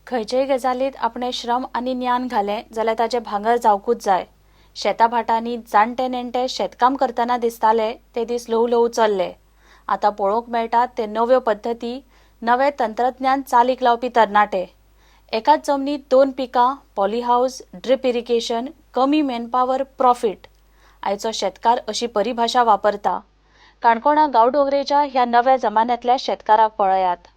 खंयचेय गजालीत आपणें श्रम आनी ज्ञान घालें जाल्यार ताचें भांगर जावंकूच जाय. शेता भाटांनी जाणटे नेणटे शेतकाम करतना दिसताले ते दीस ल्हवू ल्हवू चल्ले. आतां पळोवंक मेळटात ते नव्यो पद्दती, नवें तंत्रज्ञान चालीक लावपी तरणाटे. एकाच जमनीत दोन पिकां, पॉलीहावस, ड्रीप इरिगेशन, कमी मॅनपावर, प्रॉफीट. आयचो शेतकार अशी परिभाशा वापरता. काणकोणा गांवडोंगरेच्या ह्या नव्या जमान्यांतल्या शेतकाराक पळयात.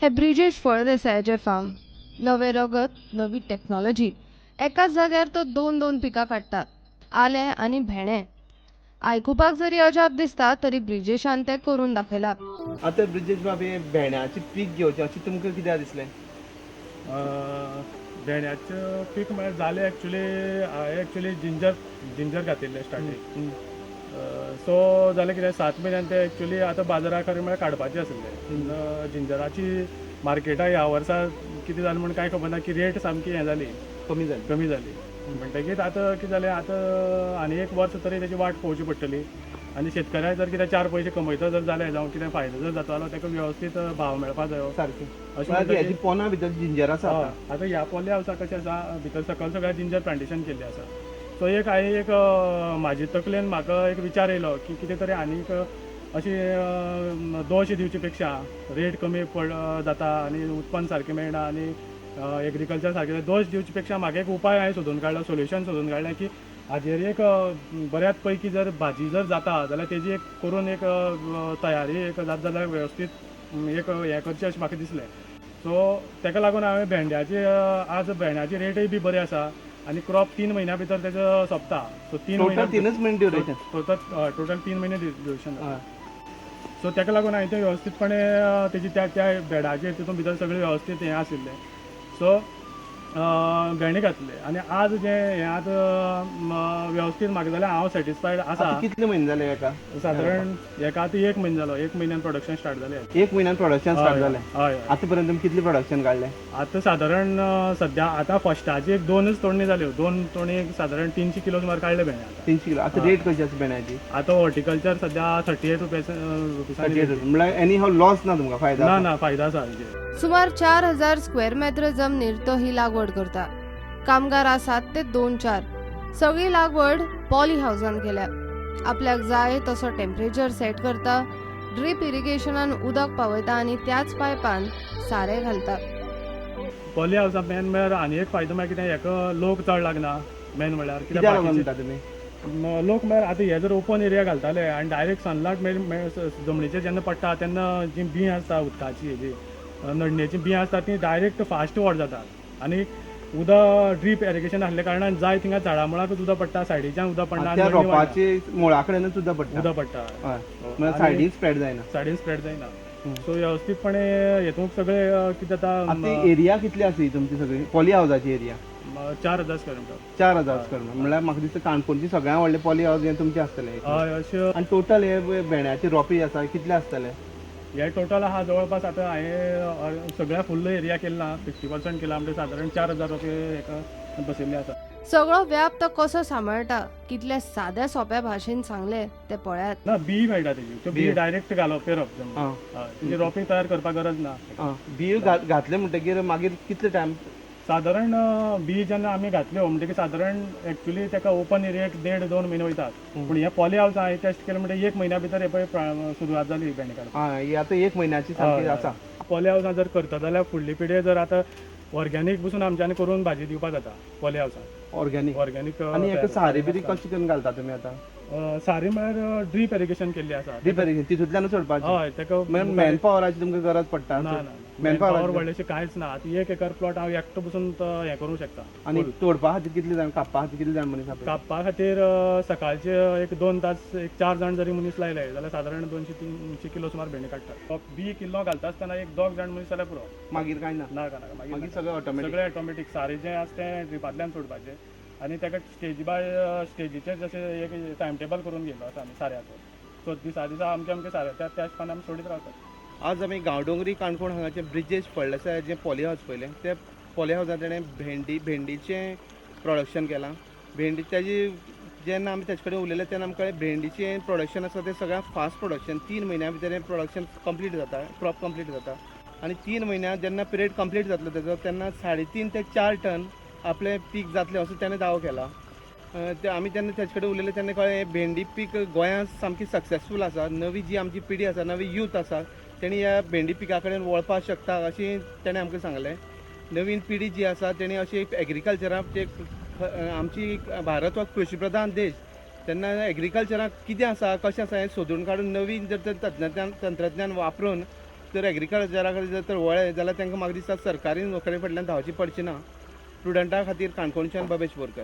हे ब्रिजेश फळदेसायाचें फार्म. नवें रगत, नवी टॅक्नॉलॉजी. एकाच जाग्यार तो दोन दोन पिकां काडटा, आलें आनी भेंडे. आयकुपाक जरी अजाप दिसता तरी ब्रिजेशान तें करून दाखयलां. आतां ब्रिजेश बाब, हे भेंड्याचें पीक घेवचें अशें तुमकां कित्याक दिसलें? भेंड्याचें पीक म्हळ्यार जालें एक्चुली हांवें एक्चुली जिंजर जिंजर घातिल्लें स्टार्टींग. सो जालें कितें, 7 म्हयन्यान ते एक्चुली आतां बाजाराक खरें म्हळ्यार काडपाचें आसलें. जिंजराची मार्केटाक ह्या वर्सा कितें जालें म्हूण कांय खबर ना की रेट सामकी हें जाली, कमी जाली. कमी जाली. म्हणटकीच आतां कितें जालें, आतां आनी एक वर्स तरी तेजी वाट पळोवची पडटली. आनी शेतकऱ्याक जर कितें 4 पयशे कमयता जर जालें, जावं कितें फायदो जर जाता जाल्यार ताका वेवस्थीत भाव मेळपा जायो. सारकें. अशें हेजी म्हणटकीर पोना भितर जिंजर आसा. हय, आतां ह्या पोल्या हावसा कशें आसा, भितर सकयल सगळ्या जिंजर प्लांटेशन केल्लें आसा. सो एक हांवें एक म्हाजे तकलेन म्हाका एक विचार येयलो की कितें तरी आनीक अशी दोश दिवचे पेक्षा रेट कमी पड जाता आनी उत्पन्न सारकें मेळना आनी एग्रीकल्चर सारकें दोश दिवचे पेक्षा म्हाका एक उपाय हांवें सोदून काडलो, सोल्युशन सोदून काडलें की हाजेर एक बऱ्याच पैकी जर भाजी जर जाता जाल्यार तेजी एक करून एक तयारी एक जाता जाल्यार वेवस्थीत एक हें करचें अशें म्हाका दिसलें. सो ताका लागून हांवें भेंड्याची आज भेंड्याची रेटय बी बरी आसा आनी क्रॉप 3 म्हयन्या भितर तेजो सोंपता. सो 3 टोटल म्हयन्या 3 म्हयने ड्युरेशन. टोटल टोटल 3 म्हयने ड्युरेशन. सो ताका लागून हांवें तें वेवस्थीतपणे तेजी त्या त्या बेडाचेर तितून भितर सगळें वेवस्थीत हें आशिल्लें. सो भेंडे घातले आनी आज जें हें आतां वेवस्थीत म्हाका जाल्यार हांव सॅटिस्फायड आसा. कितले म्हयने जाले हेका? सादारण हेका आतां 1 म्हयनो जालो. 1 म्हयन्यान प्रोडक्शन स्टार्ट जालें. 1 म्हयन्यान प्रोडक्शन स्टार्ट जालें. हय. आतां पर्यंत तुमी कितलें प्रोडक्शन काडलें? आतां सादारण सद्या आतां फस्टाची एक 2च तोडणी जाल्यो. 2 तोडणी सादारण 300 किलो सुमार काडले भेंडे आतां. 300 किलो. आतां रेट कशी आसा भेंड्याची? आतां हॉर्टिकल्चर सद्या 38 रुपया. 38 रुपया म्हळ्यार एनी हाव लॉस ना तुमकां, फायदा? ना ना, फायदा आसा हेजेर. सुमार 4000 स्क्वेअर मेत्र जमनीर तो ही लागवड करता. कामगार आसात ते 2-4. सगळी लागवड पॉली हावसान केल्या. आपल्याक जाय तसो टेम्परेचर सेट करता, ड्रीप इरिगेशनान उदक पावयता आनी त्याच पायपान सारें घालता. पॉली हावसा मेन म्हळ्यार आनी एक फायदो म्हळ्यार कितें, हेका लोक चड लागना मेन म्हळ्यार. कित्याक लागून म्हणटा तुमी? लोक म्हळ्यार आतां हे जर ओपन एरिया घालताले आनी डायरेक्ट सनलायट जमनीचेर जेन्ना पडटा तेन्ना जी बीं आसता उदकाची, हेजी नडणेची बीं आसता ती डायरेक्ट फास्ट व्हड जातात आनी उदक ड्रीप इरिगेशन आसल्या कारणान जाय थिंगा झाडां मुळाकूच उदक पडटा, सायडीच्यान उदक पडना. त्या रोपाचे मुळा कडेनूच उदक पडटा. उदक पडटा. हय, म्हळ्यार सायडीन स्प्रेड जायना. सायडीन स्प्रेड जायना. सो वेवस्थीतपणे हेतूंत सगळें कितें जाता. आतां एरिया कितली आसा ही तुमची सगळी Polly हावसाची area? 4000 square metre. 4000 square metre म्हळ्यार म्हाका दिसता काणकोणची सगळ्यांत व्हडलें पॉली हावस हें तुमचें आसतलें. हय, अशें. आनी टोटल हे भेंड्याचे रोपे आसा कितले आसतले? हे टोटल आहा जवळपास आतां हांवें सगळ्या फुल्ल एरिया केला ना, 50% केला, म्हणजे सादारण 4000 रोपे हेका बसयल्ले आसा. सगळो व्याप तो कसो सांबाळटा, कितल्या साद्या सोंप्या भाशेन सांगलें तें पळयात. ना, बी मेळटा तेजी, त्यो बी डायरेक्ट घालप पेरप जमनीत. तेजी रोपे तयार करपाक गरज ना. बी घातले म्हणटकीर मागीर कितले टायम? सादारण बी जेन्ना आमी घातल्यो म्हणटकीर सादारण एक्चुली ताका ओपन एरियेक 1.5-2 म्हयने वयतात, पूण हे पॉली हावस हांवें टेस्ट केलें म्हणटकीर 1 म्हयन्या भितर हे पळय सुरवात जाली भेंडे काडपाक. ही आतां 1 म्हयन्याची सारकी आसा. पॉली हावसान जर करता जाल्यार फुडली पिढी जर आतां ऑर्गेनीक बसून आमच्यांनी करून भाजी दिवपाक जाता पॉली हावसान. ऑर्गेनीक. ऑर्गेनीक. आनी हेका सारी बिरी कशें करून घालता तुमी आतां? सारी म्हळ्यार ड्रीप इरिगेशन केल्ली आसा. ड्रीप इरिगेशन तितूंतल्यानूच सोडपाचें? हय, ताका मॅन पॉवराची तुमकां गरज पडटा? ना ना. मॅनपावर व्हडलेशें कांयच ना. आतां 1 एकर प्लॉट हांव एकटो बसून तो हें करूंक शकता. आनी तोडपा खातीर कितले जाण, कापपा खातीर कितले जाण मनीस आपले? कापपा खातीर सकाळचे एक 2 तास, एक 4 जाण जरी मनीस लायले जाल्यार सादारण 200-300 किलो सुमार भेंडे काडटात. बी किल्लो घालता आसतना एक 2 जाण मनीस जाल्यार पुरो. मागीर कांय ना? ना ना, मागीर सगळें ऑटोमॅटीक. सगळें ऑटोमॅटीक. सारें जें आसा तें ड्रिपांतल्यान सोडपाचें आनी ताका स्टेजी बाय स्टेजीचेर जशें एक टायम टेबल करून घेयल्लो आसा आमी साऱ्याचो. सो दिसा दिसा आमचे आमचे सारें त्या त्या हिशोबान आमी सोडीत रावतात. आज आमी गांवडोंगरी काणकोण हांगाचें ब्रिजेश फळदेसाय जें पॉली हावस पळयलें, त्या पॉली हावसान तेणें भेंडीचें प्रोडक्शन केलां. भेंडी तेजी जेन्ना आमी तेजे कडेन उलयले तेन्ना आमकां कळ्ळें भेंडीचें प्रोडक्शन आसा तें सगळ्यांत फास्ट प्रोडक्शन. 3 म्हयन्या भितर हें प्रोडक्शन कंप्लीट जाता, क्रॉप कंप्लीट जाता. आनी 3 म्हयन्या जेन्ना पिरियड कंप्लीट जातलो तेजो तेन्ना 3.5 ते 4 टन आपलें पीक जातलें असो तेणें दावो केला. ते आमी जेन्ना तेजे कडेन उलयले तेन्ना कळ्ळें भेंडी पीक गोंयांत सामकी सक्सेसफूल आसा. नवी जी आमची पिढी आसा, नवी यूथ आसा, तेणी ह्या भेंडी पिका कडेन वळपाक शकता अशें तेणें आमकां सांगलें. नवीन पिढी जी आसा तेणी अशी एग्रीकल्चराक ते आमची भारत हो कृशी प्रधान देश, तेन्ना एग्रीकल्चराक कितें आसा कशें आसा हें सोदून काडून नवीन जर तर तंत्रज्ञान वापरून जर एग्रीकल्चरा कडेन जर तर वळ्ळे जाल्यार तांकां म्हाका दिसता सरकारी नोकरे फाटल्यान धांवची पडची ना. स्टुडंटा खातीर काणकोणच्यान बबेश बोरकर.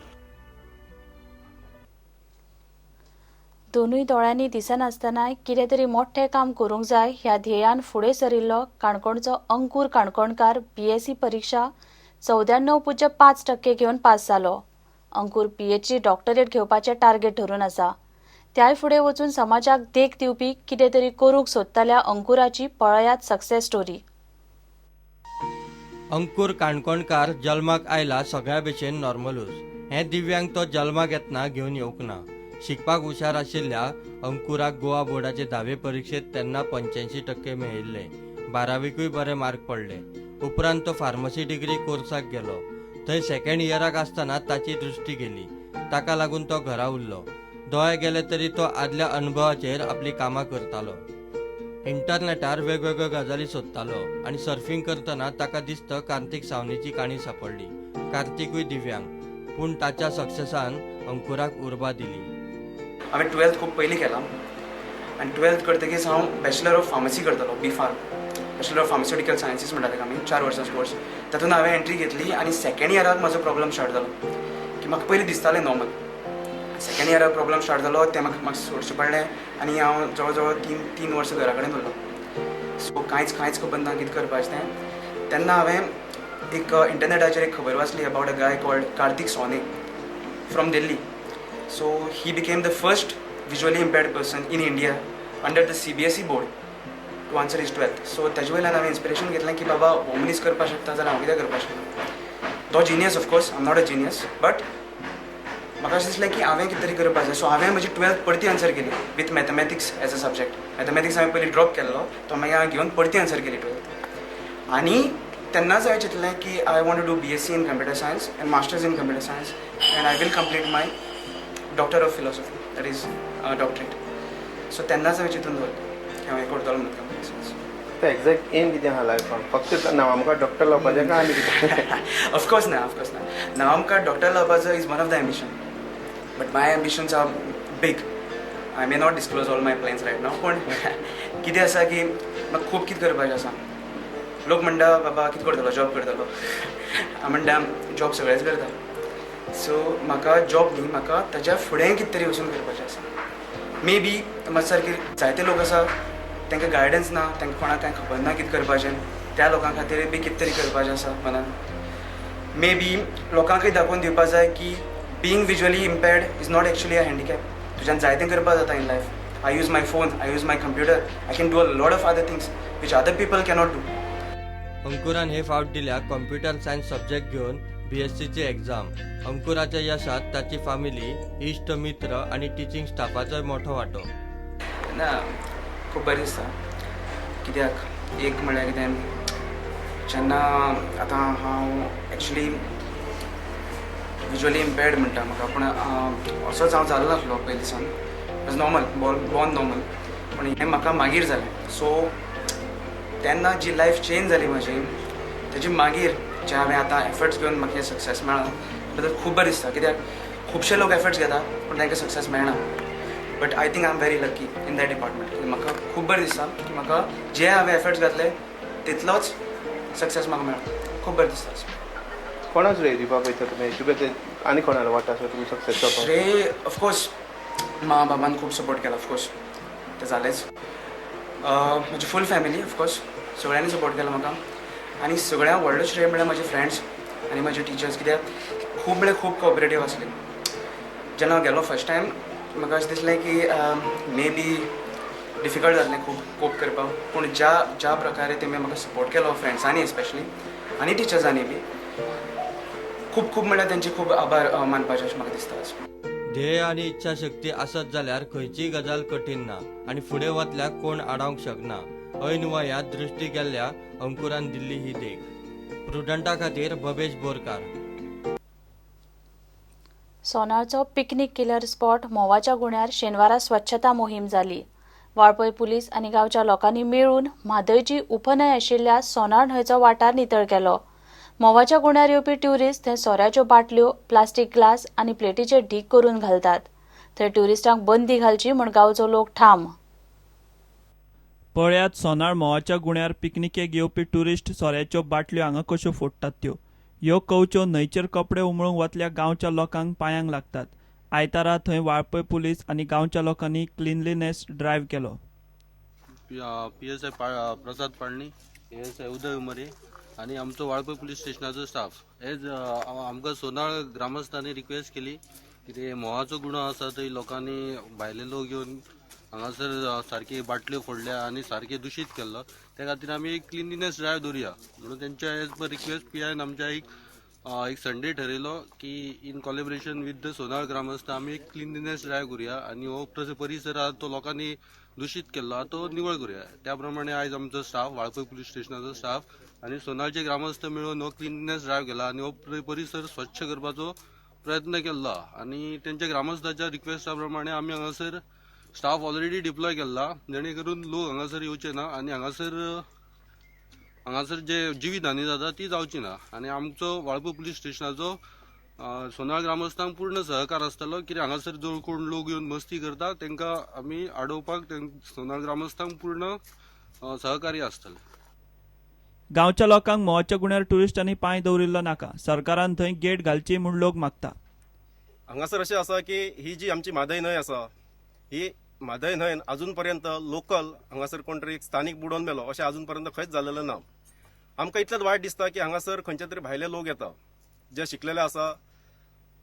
दोनूय दोळ्यांनी दिसनासतनाय कितें तरी मोठें काम करूंक जाय ह्या ध्येयान फुडें सरिल्लो काणकोणचो अंकूर काणकोणकार BSc परिक्षा 94.5% घेवन पास जालो. अंकूर PhD doctorate घेवपाचें टार्गेट धरून आसा. त्याय फुडें वचून समाजाक देख दिवपी कितें तरी करूंक सोदतल्या अंकुराची पळयात सक्सेस स्टोरी. अंकूर काणकोणकार जल्माक आयला सगळ्या भशेन नॉर्मलूच. हें दिव्यांग तो जल्माक येतना घेवन येवंक ना. शिकपाक हुशार आशिल्ल्या अंकुराक गोवा बोर्डाचे 10वे परिक्षेत तेन्ना 85% मेळिल्ले. 12वीकूय बरे मार्क पडले. उपरांत तो फार्मसी डिग्री कोर्साक गेलो. थंय सेकंड इयराक आसतना ताची दृश्टी गेली. ताका लागून तो घरा उरलो. दोळे गेले तरी तो आदल्या अनुभवाचेर आपली कामां करतालो. इंटरनेटार वेगवेगळ्यो गजाली सोदतालो आनी सर्फिंग करतना ताका दिसत कार्तिक सावनीची काणी सापडली. कार्तिकूय दिव्यांग, पूण ताच्या सक्सेसान अंकुराक उर्बा दिली. हांवें 12th खूब पयलीं केलां आनी 12th करतकीच हांव बॅचलर ऑफ फार्मसी करतालो, B Pharm, bachelor of pharmaceutical sciences म्हणटा ताका आमी, 4 वर्सांचो कोर्स. तातूंत हांवें एंट्री घेतली आनी सेकेंड इयराक म्हजो प्रॉब्लम स्टार्ट जालो की म्हाका पयलीं दिसतालें नॉर्मल. सेकेंड इयराक प्रॉब्लम स्टार्ट जालो, तें म्हाका म्हाका सोडचें पडलें आनी हांव जवळ जवळ 3 वर्सां घरा कडेन उरलो. सो कांयच खबर ना कितें करपाचें तें. तेन्ना हांवें एक इंटरनेटाचेर एक खबर वाचली about a guy called Kartik Sone from Delhi. So he became the first visually impaired person in India under the CBSE board to answer his 12th. So ताजे वयल्यान हांवें इन्स्पिरेशन घेतलें की बाबा हो मनीस करपाक शकता जाल्यार हांव कित्याक करपाक शकना. तो genius, of course I am not a genius, but म्हाका अशें दिसलें की हांवें कितें तरी करपाक जाय. सो हांवें म्हजी 12th परती आन्सर केली with mathematics as a subject. Mathematics हांवें पयलीं ड्रॉप केल्लो, तो मागीर हांवें घेवन परती आन्सर केली 12th. आनी तेन्नाच हांवें चिंतलें की I want to do BSc in computer science and masters in computer science and I will complete my doctor of philosophy, that is doctorate. So तेन्नाच हांवें चिंतून दवरलें की हांव हें करतलो म्हणून कंप्युटर सायन्स. एग्जॅक्ट एम कितें आहा लायफान? फक्त नांवा मुखार डॉक्टर लावपाचें काय आनी कितें? ऑफकोर्स ना, ऑफकोर्स ना. नांवा मुखार डॉक्टर लावपाचो is one of the ambition, but my ambitions are big. I may not disclose all my plans right now, पूण कितें आसा की म्हाका खूब कितें करपाचें आसा. लोक म्हणटा बाबा कितें करतलो, जॉब करतलो. हांव म्हणटा जॉब सगळेच करता. सो म्हाका जॉब न्ही, म्हाका ताज्या फुडें कितें तरी वचून करपाचें आसा. मे बी म्हज्या सारके जायते लोक आसा, तांकां गायडन्स ना, तांकां कोणाक कांय खबर ना कितें करपाचें, त्या लोकां खातीर बी कितें तरी करपाचें आसा मनान. मे बी लोकांकूय दाखोवन दिवपा जाय की being visually impaired is not actually a handicap. तुज्यान जायतें करपाक जाता in life. I use my phone, I use my computer, I can do a lot of other things which other people cannot do. अंकुरान हे फावट दिल्या computer science subject घेवन BScची exam. अंकुराच्या यशात ताची family, इश्ट मित्र आनी टिचींग स्टाफाचोय मोठो वांटो. ना, खूब बरें दिसता. कित्याक एक म्हळ्यार कितें, जेन्ना आतां हांव एक्चुली विज्युअली इम्पेर्ड म्हणटा म्हाका, पूण असोच हांव जालो नासलो पयलीं सावन. Was normal, born normal, पूण हें म्हाका मागीर जालें. सो तेन्ना जी लायफ चेंज जाली म्हजी, तेजी मागीर जे हांवें आतां एफर्ट्स घेवन म्हाका हें सक्सेस मेळ्ळां बद्दल खूब बरें दिसता. कित्याक खुबशे लोक एफर्ट्स घेता पूण तांकां सक्सेस मेळना. But I think I am very lucky in that department. म्हाका खूब बरें दिसता की म्हाका जे हांवें एफर्ट्स घातले तितलोच सक्सेस म्हाका मेळ्ळो. खूब बरें दिसता. कोणाक श्रेय दिवपाक वयता तुमी? तुगे आनी कोणाक वाटता आसा तुमी सक्सेस जावपाक? श्रेय ऑफकोर्स मा बाबान खूब सपोर्ट केला, ऑफकोर्स तें जालेंच. म्हजी फूल फॅमिली ऑफकोर्स सगळ्यांनी सपोर्ट केला म्हाका. आनी सगळ्यांत व्हडलो श्रेय म्हळ्यार म्हजे फ्रेंड्स आनी म्हजे टिचर्स, कित्याक खूब म्हळ्यार खूब कॉपरेटीव आसले. जेन्ना हांव गेलो फर्स्ट टायम म्हाका अशें दिसलें की मे बी डिफिकल्ट जातलें खूब कोप करपाक, पूण ज्या ज्या प्रकारे तेमी म्हाका सपोर्ट केलो फ्रेंड्सांनी स्पेशली आनी टिचर्सांनी बी, खूब खूब म्हळ्यार तेंचे खूब आभार मानपाचे अशें म्हाका दिसता. ध्येय आनी इच्छाशक्ती आसत जाल्यार खंयचीय गजाल कठीण ना आनी फुडें वतल्याक कोण आडावंक शकना. ऐन वयात दृश्टी गेल्ल्या अंकुरान दिल्ली ही देख. प्रुडंटा खातीर भवेश बोरकार. सोनाळचो पिकनीक किलर स्पॉट म्होंवाच्या गुण्यार शेनवारा स्वच्छता मोहीम जाली. वाळपय पुलीस आनी गांवच्या लोकांनी मेळून म्हादयची उपन्हंय आशिल्ल्या सोनाळ न्हंयचो वाठार नितळ केलो. म्होंवाच्या गुण्यार येवपी ट्युरिस्ट थंय सोऱ्याच्यो बाटल्यो, प्लास्टीक ग्लास आनी प्लेटीचे ढीग करून घालतात. थंय ट्युरिस्टांक बंदी घालची म्हूण गांवचो लोक ठाम. पळयात सोनाळ म्होंवाच्या गुण्यार पिकनिकेक येवपी ट्युरिस्ट सोऱ्याच्यो बाटल्यो हांगा कश्यो फोडटात त्यो. ह्यो कवच्यो न्हंयचेर कपडे उमळूंक वतल्या गांवच्या लोकांक पांयांक लागतात. आयतारा थंय वाळपय पुलीस आनी गांवच्या लोकांनी क्लिनलीनेस ड्रायव्ह केलो. PSI Prasad Palni, ASI Uday Umare आनी आमचो वाळपय पुलीस स्टेशनाचो स्टाफ. एज आमकां सोनाळ ग्रामस्थांनी रिक्वेस्ट केली कितें म्होंवाचो गुणो आसा थंय लोकांनी भायले लोक येवन हांगासर सारकी बाटल्यो फोडल्या आनी सारकें दुशीत केल्लो. त्या खातीर आमी एक क्लिनलीनेस ड्रायव्ह दवरुया म्हणून तेंच्या एज पर रिक्वेस्ट पी आयन आमच्या एक एक संडे ठरयलो की in collaboration with the Sonal ग्रामस्थ आमी एक क्लिनलीनेस ड्रायव्ह करुया आनी हो परिसर आहा तो लोकांनी दुशीत केल्लो आहा तो निवळ करुया. त्या प्रमाणे आयज आमचो स्टाफ, वाळपय पुलीस स्टेशनाचो स्टाफ आनी सोनाळचे ग्रामस्थ मेळून हो क्लिनलीनेस ड्रायव्ह केला आनी हो परिसर स्वच्छ करपाचो प्रयत्न केल्लो आहा. आनी तेंच्या ग्रामस्थाच्या रिक्वेस्टा प्रमाणे आमी हांगासर स्टाफ ऑलरेडी डिप्लॉय केल्ला, जेणे करून लोक हांगासर येवचे ना आनी हांगासर जे जिवीत हानी जाता ती जावची ना. आनी आमचो वाळपय पुलीस स्टेशनाचो सोनाळ ग्रामस्थांक पूर्ण सहकार आसतलो, कित्याक हांगासर जो कोण लोक येवन मस्ती करता तांकां आमी आडोवपाक सोनाळ ग्रामस्थांक पूर्ण सहकार्य आसतलें. गांवच्या लोकांक म्होंवाच्या गुण्यार ट्युरिस्टांनी पांय दवरिल्लो नाका. सरकारान थंय गेट घालची म्हूण लोक मागता. हांगासर अशें आसा की ही जी आमची म्हादय न्हंय आसा, ही म्हादय न्हंयन अजून पर्यंत लोकल हांगासर कोण तरी स्थानीक बुडोवन मेलो अशें अजून पर्यंत खंयच जालेलें ना. आमकां इतलेंच वायट दिसता की हांगासर खंयचे तरी भायले लोक येता, जे शिकलेले आसा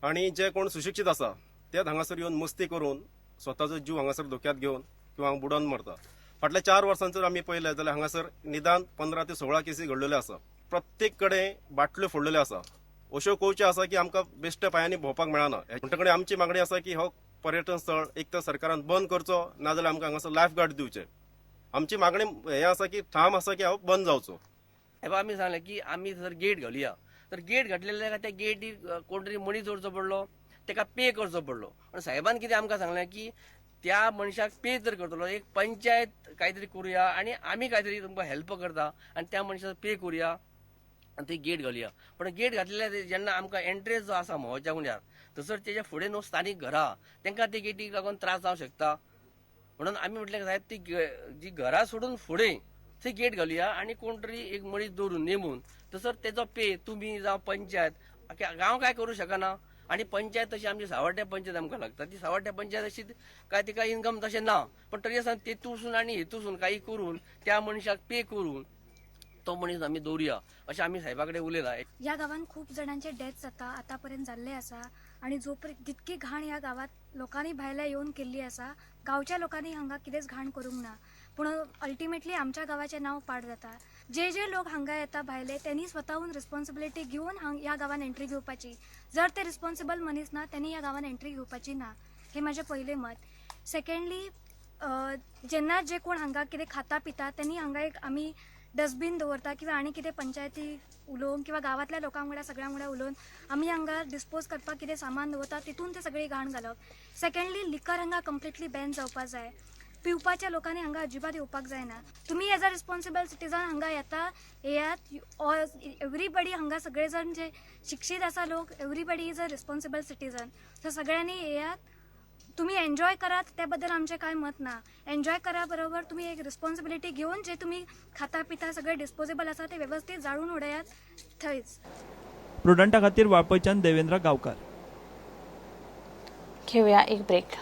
आनी जे कोण सुशिक्षीत आसा तेच हांगासर येवन मस्ती करून स्वताचो जीव हांगासर धोक्यात घेवन किंवा बुडोवन मरता. फाटल्या 4 वर्सां जर आमी पळयलें जाल्यार हांगासर निदान 15 ते 16 केसी घडलेल्यो आसा. प्रत्येक कडेन बाटल्यो फोडलेल्यो आसा. अश्यो कवच्यो आसा की आमकां बेश्टे पांयांनी भोंवपाक मेळना. म्हणटकच आमची मागणी आसा की हो पर्यटन स्थळ एक तर सरकारान बंद करचो, नाजाल्यार आमकां हांगासर लायफ गार्ड दिवचे. आमची मागणी हें आसा की ठाम आसा की हो बंद जावचो. हें आमी सांगलें की आमी जर गेट घालुया तर गेट घातलेले जाल्यार त्या गेटीक कोण तरी मनीस दवरचो पडलो, ताका पे करचो पडलो. आनी साहेबान कितें आमकां सांगलें की त्या मनशाक पे जर करतलो एक पंचायत कांय तरी करुया आनी आमी कांय तरी तुमकां हेल्प करता आनी त्या मनशाक पे करुया आनी थंय गेट घालुया. पण गेट घातलेले जेन्ना आमकां एंट्रन्स जो आसा म्होंवाच्या गुण्यार थंयसर तेच्या फुडें न्हू स्थानीक घरां तांकां ते गेटीक लागून त्रास जावंक शकता. म्हणून आमी म्हटलें साहेब ती जी घरां सोडून फुडें थंय गेट घालुया आनी कोण तरी एक मनीस दवरून नेमून तसर तेजो पे तुमी जावं पंचायत गांव काय करूं शकना. आनी पंचायत तशी आमची सावड्ड्या पंचायत आमकां लागता, ती सावड्ड्या पंचायत अशी काय तिका इनकम तशें ना, पण तरी आसतना तेतूसून आनी हेतूसून काही करून त्या मनशाक पे करून तो मनीस आमी दवरुया अशें आमी साहेबा कडेन उलयला. ह्या गांवांत खूब जाणांचे डेथ जाता आतां पर्यंत जाल्ले आसा आनी जो पर्यंत जितकी घाण ह्या गांवांत लोकांनी भायल्या येवन केल्ली आसा, गांवच्या लोकांनी हांगा कितेंच घाण करूंक ना, पूण अल्टिमेटली आमच्या गांवाचें नांव पाड जाता. जे जे लोक हांगा येता भायले त्यांनी स्वताहून रिस्पॉन्सिबिलिटी घेवन ह्या गांवान एंट्री घेवपाची. जर ते रिस्पॉन्सिबल मनीस ना त्यांनी ह्या गांवान एंट्री घेवपाची ना, हें म्हाजें पयलें मत. सेकंडली, जेन्ना जे कोण हांगा कितें खाता पिता त्यांनी हांगा एक आमी डस्टबीन दवरता किंवा आनी कितें पंचायती उलोवन किंवा गांवांतल्या लोकां वांगडा सगळ्यां वांगडा उलोवन आमी हांगा डिस्पोज करपाक कितें सामान दवरता तितून ते सगळी घाण घालप. सेकंडली, लिकर हांगा कंप्लिटली बॅन जावपा जाय. पिवपाच्या लोकांनी हांगा अजिबात येवपाक जायना. तुमी एज अ रिस्पॉन्सिबल सिटीजन हांगा येता येयात. एवरीबडी हांगा सगळे जाण जे शिक्षीत आसा लोक, everybody is a responsible citizen. So सगळ्यांनी येयात. तुमी एन्जॉय करात त्या बद्दल आमचें कांय मत ना. एन्जॉय करा बरोबर तुमी एक रिस्पॉन्सिबिलिटी घेवन जे तुमी खाता पिता सगळें डिस्पोजेबल आसा ते वेवस्थीत जाळून उडयात थंयच. प्रुडंटा खातीर वाळपयच्यान देवेंद्र गांवकार. घेवया एक ब्रेक.